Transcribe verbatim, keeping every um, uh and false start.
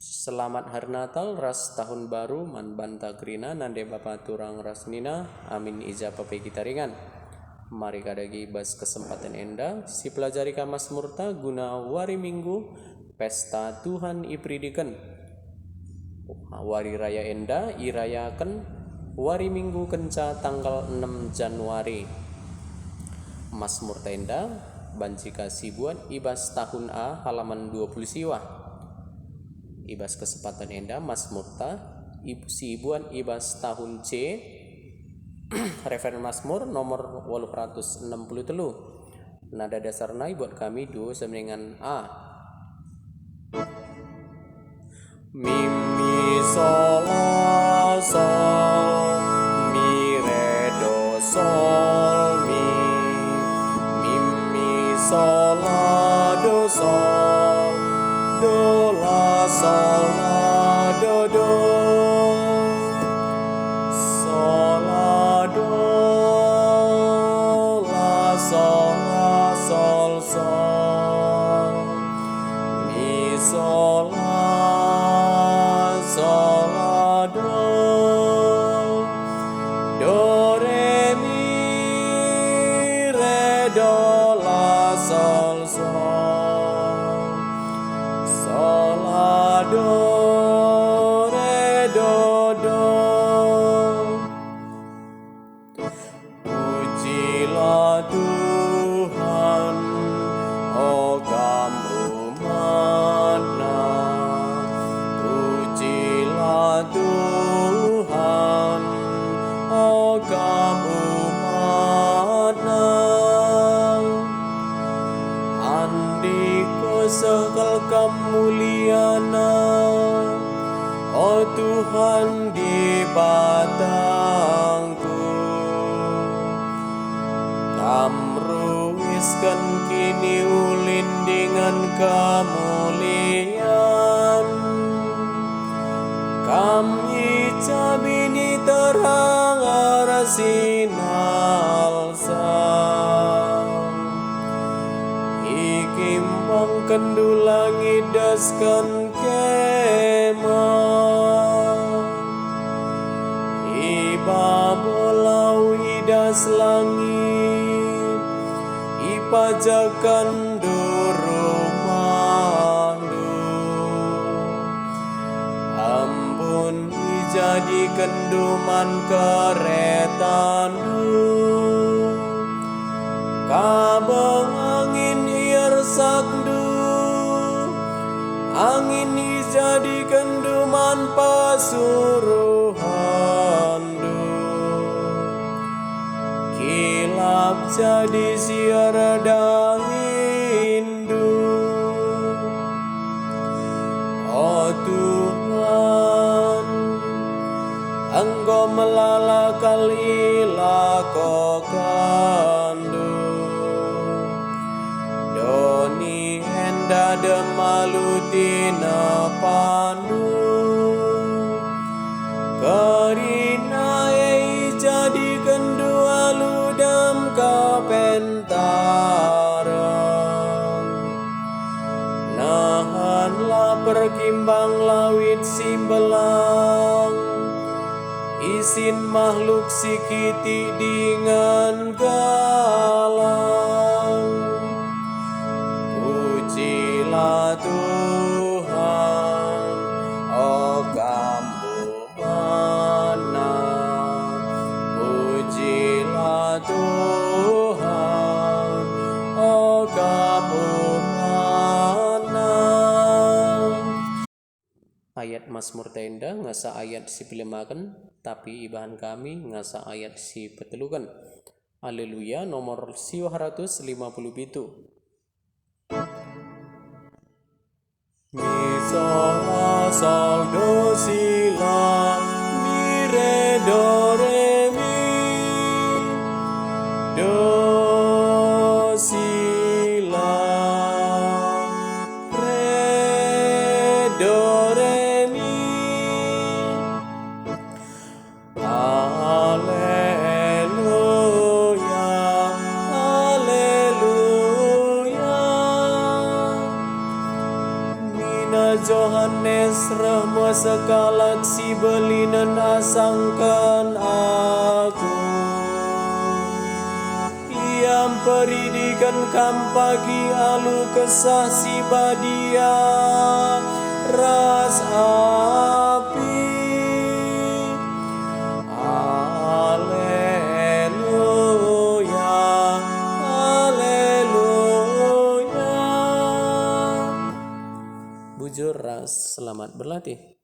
Selamat Hari Natal ras Tahun Baru man banta kerina, nande bapa turang ras senina. Amin, i ja pe kita ringan. Mari kadagi bas kesempaten enda sipelajari ka Masmurta guna wari Minggu pesta Tuhan iperidiken. Wari raya enda irayaken wari Minggu kenca tanggal enem Januari. Masmurta enda banci ka sibuat i bas tahun A, halaman dua puluh siwah. I bas kesempatan enda Masmurta ib-, sibuat i bas tahun C, referen Masmur nomor waluh ratus enem puluh telu. Nada dasarna ibuat kami duo sama dengan A. Mi, mi, sol, la, sol, mi, re, do, sol, mi. Mi, mi, sol, la, do, sol, do, la, sol, la, do, do. Sol, la, do, la, sol, la, sol, sol. Mi, sol, la, sol, la, do. Do, re, mi, re, do, la, sol, sol. Sol, la, do, re, do, do. Pujilah Tuhan, o kam umat-Na. Pujilah Tuhan, o kam umat-Na. Andiko seh kal kam muliana, o Tuhan Dibatangku. Kam ruisken kiniulin dingen kemulian. Kam icabini terang arah sinalsam. Ikimbangkenndu langit dasken kemah. I babo lau i das langit, ipajakkenndu rumahndu. Embun ijadikenndu man keretandu. Kabeng angin iersakndu, angin ijadikenndu man pasuruhenndu. Kilap jadi si erdahin. O Tuhan, enggo melala kal ilakokenndu. Doni enda dem alu tinepandu. Kerina e ijadikenndu alu dem kepentaren. Nehenlah perkimbang lawit si mbelang, isin mahluk si kitik dingen galang. Pujilah Tuhan, o kam umatNa. Pujilah Tuhan, o kam umatNa. Ayat Masmurta enda ngasa ayat si pelemaken, tapi ibahan kami ngasa ayat si peteluken. Aleluya, nomor siwah ratus lima puluh pitu. Mi, sol, la, sol, do, si, la, mi, re, do, re, mi, do, si, la, re, do, re, mi. Aleluya, aleluya. Nina Yohanes reh me sekalak si belinen asangken aku. Ia mperidiken kam pagi alu Kesah Si Badia ras api. Aleluya, aleluya. Bujur ras selamat berlatih.